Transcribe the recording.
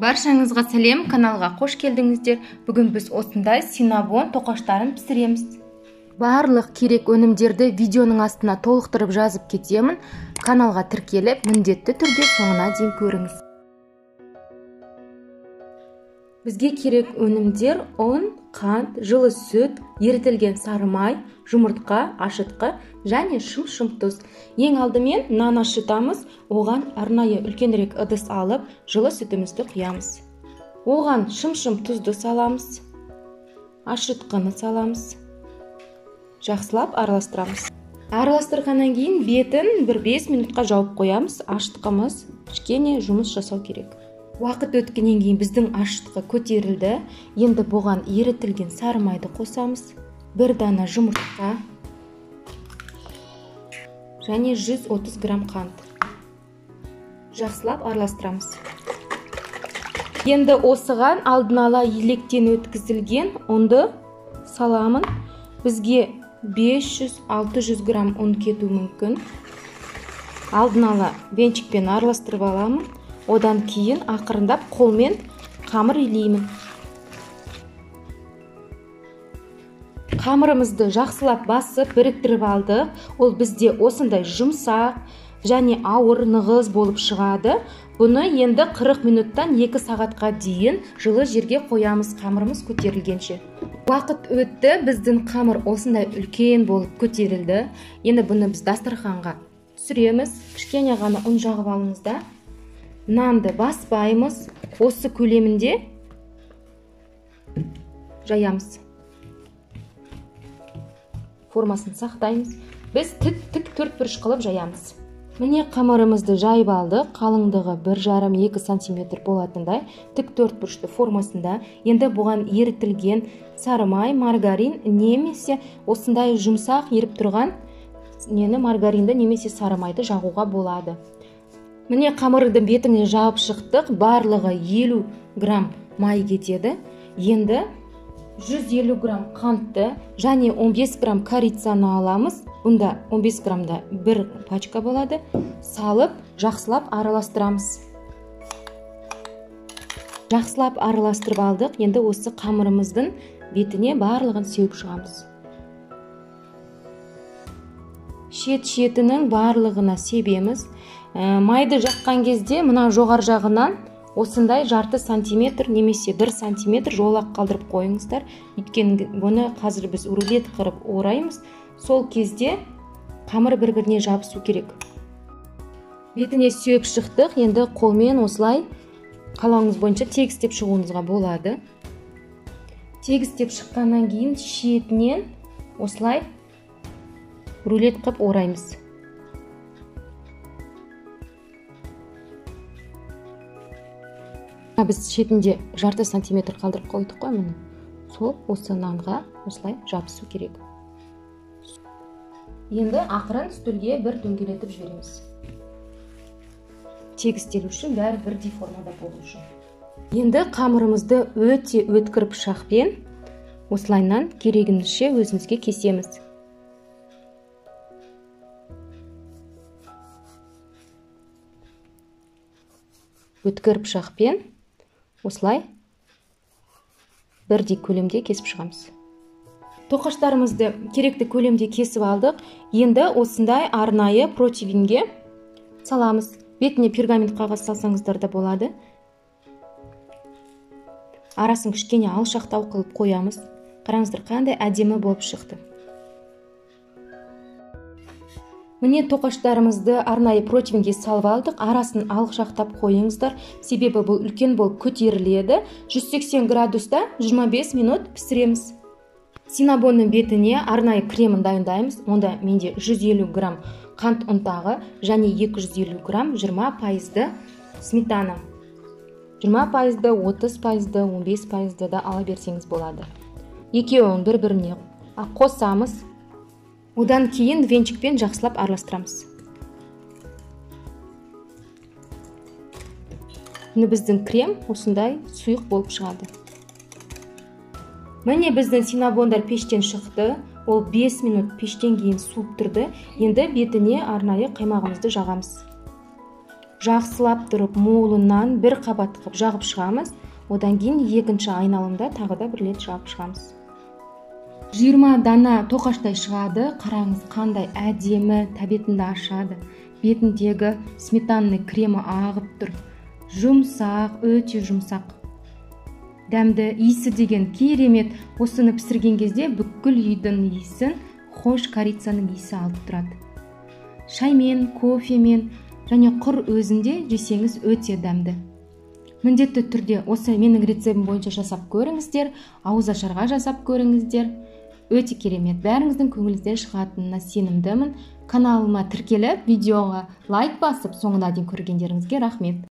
Баршаңызға сәлем, каналға қош келдіңіздер. Бүгін біз осындай синабон тоқаштарын пісіреміз. Барлық керек өнімдерді видеоның астына толықтырып жазып кетемін. Каналға тіркеліп, міндетті түрде соңына дейін көріңіз. Бізге керек өнімдер: ұн, қант, жылы сүт, ерітілген сары май, жұмыртқа, ашытқы және шым-шым тұз. Ең алдымен нан ашытамыз. Оған арнайы үлкенірек ыдыс алып, жылы сүтімізді құямыз. Оған шым-шым тұзды саламыз, ашытқыны саламыз. Жақсылап араластырамыз. Араластырғаннан кейін бетін бір 5 минутқа жауып қоямыз. Ашытқымыз кішкене жұмыс жасау керек. Уақыт өткеннен кейін біздің ашытқы көтерілді. Енді бұған ерітілген сары майды қосамыз. Бір дана жұмыртқа және 130 грамм қант. Жақсылап араластырамыз. Енді осыған алдын ала електен өткізілген ұнды саламын. Бізге 500-600 грамм ұн кетуі мүмкін. Алдын ала венчикпен араластырып аламын. Одан кейін ақырындап қолмен қамыр илеймін. Қамырымызды жақсылап басып біріктіріп алдық. Ол бізде осындай жұмсақ және ауыр нығыз болып шығады. Бұны енді 40 минуттан 2 сағатқа дейін жылы жерге қоямыз, қамырымыз көтерілгенше. Уақыт өтті, біздің қамыр осындай үлкен болып көтерілді. Енді бұны біз дастарханға түсіреміз. Кішкене ғана ұн жағып алыңыз да. Нанды баспаймыз, осы көлемінде жаямыз. Формасын сақтаймыз. Біз тік төрт бұрыш қылып жаямыз. Міне қамырымызды жайып алдық. Қалыңдығы 1,5-2 сантиметр болатындай тік төрт бұрышты формасында. Енді бұған ерітілген сары май, маргарин немесе осындай жұмсақ еріп тұрған нені маргаринді немесе сары майды жағуға болады. Міне қамырды бетіне жауып шықтық. Барлығы 50 грамм май кетеді. Енді 150 грамм қантты және 15 грамм корицаны аламыз. Бұнда 15 граммда бір пачка болады. Салып, жақсылап араластырамыз. Жақсылап араластырып алдық. Енді осы қамырымыздың бетіне барлығын сеуіп шығамыз. Шет-шетінің барлығына себеміз. Майды жаққан кезде мына жоғар жағынан осындай жарты сантиметр немесе 1 сантиметр жолақ қалдырып қойыңыздар. Өйткені бұны қазір біз рулет қырып ораймыз. Сол кезде қамыр бір-біріне жабысу керек. Бетіне сеуіп шықтық. Енді қолмен осылай қалауыңыз бойынша тегістеп шығуыңызға болады. Тегістеп шыққаннан кейін шетінен осылай рулет қып ораймыз. Біз шетінде жарты сантиметр қалдырып қойдық қой, міне. Сол осы нанға осылай жабысу керек. Енді ақырын үстелге бір дөңгелетіп жібереміз. Тегістелу үшін, бәрі бірдей формада болу үшін. Енді қамырымызды өте өткір пышақпен осылайынан керегінше өзімізге кесеміз. Өткір пышақпен осылай бірдей көлемде кесіп шығамыз. Тоқаштарымызды керекті көлемде кесіп алдық. Енді осындай арнайы противенге саламыз. Бетіне пергамент қағаз салсаңыздар да болады. Арасын кішкене алшақтау қылып қоямыз. Қараңыздар, қандай әдемі болып шықты. Міне тоқаштарымызды арнайы противенге салып алдық. Арасын алшақтап қойыңыздар, себебі бұл үлкен болып көтеріледі. 180 градуста 25 минут пісіреміз. Синабонның бетіне арнайы кремін дайындаймыз. Онда менде 150 грамм қант ұнтағы және 250 грамм 20% сметана. 20%, 30%, 15% да ала берсеңіз болады. Екеуін бір-біріне қосамыз. Одан кейін венчикпен жақсылап араластырамыз. Міне біздің крем осындай сұйық болып шығады. Міне біздің синабондар пештен шықты. Ол 5 минут пештен кейін суып тұрды. Енді бетіне арнайы қаймағымызды жағамыз. Жақсылап тұрып молынан бір қабат қылып жағып шығамыз. Одан кейін екінші айналымда тағы да бір рет жағып шығамыз. 20 дана тоқаштай шығады. Қараңыз, қандай әдемі, тәбетінді ашады. Бетіндегі сметанный кремі ағып тұр. Жұмсақ, өте жұмсақ. Дәмді, иісі деген керемет. Осыны пісірген кезде бүкіл үйдің иісін хош корицаның иісі алып тұрады. Шаймен, кофемен және құр өзінде жесеңіз өте дәмді. Міндетті түрде осы менің рецептім бойынша жасап көріңіздер, ауыз ашарға жасап көріңіздер. Өте керемет, бәріңіздің көңіліңізден шығатынына сенімдімін. Каналыма тіркеліп, видеоға лайк басып, соңына дейін көргендеріңізге рахмет.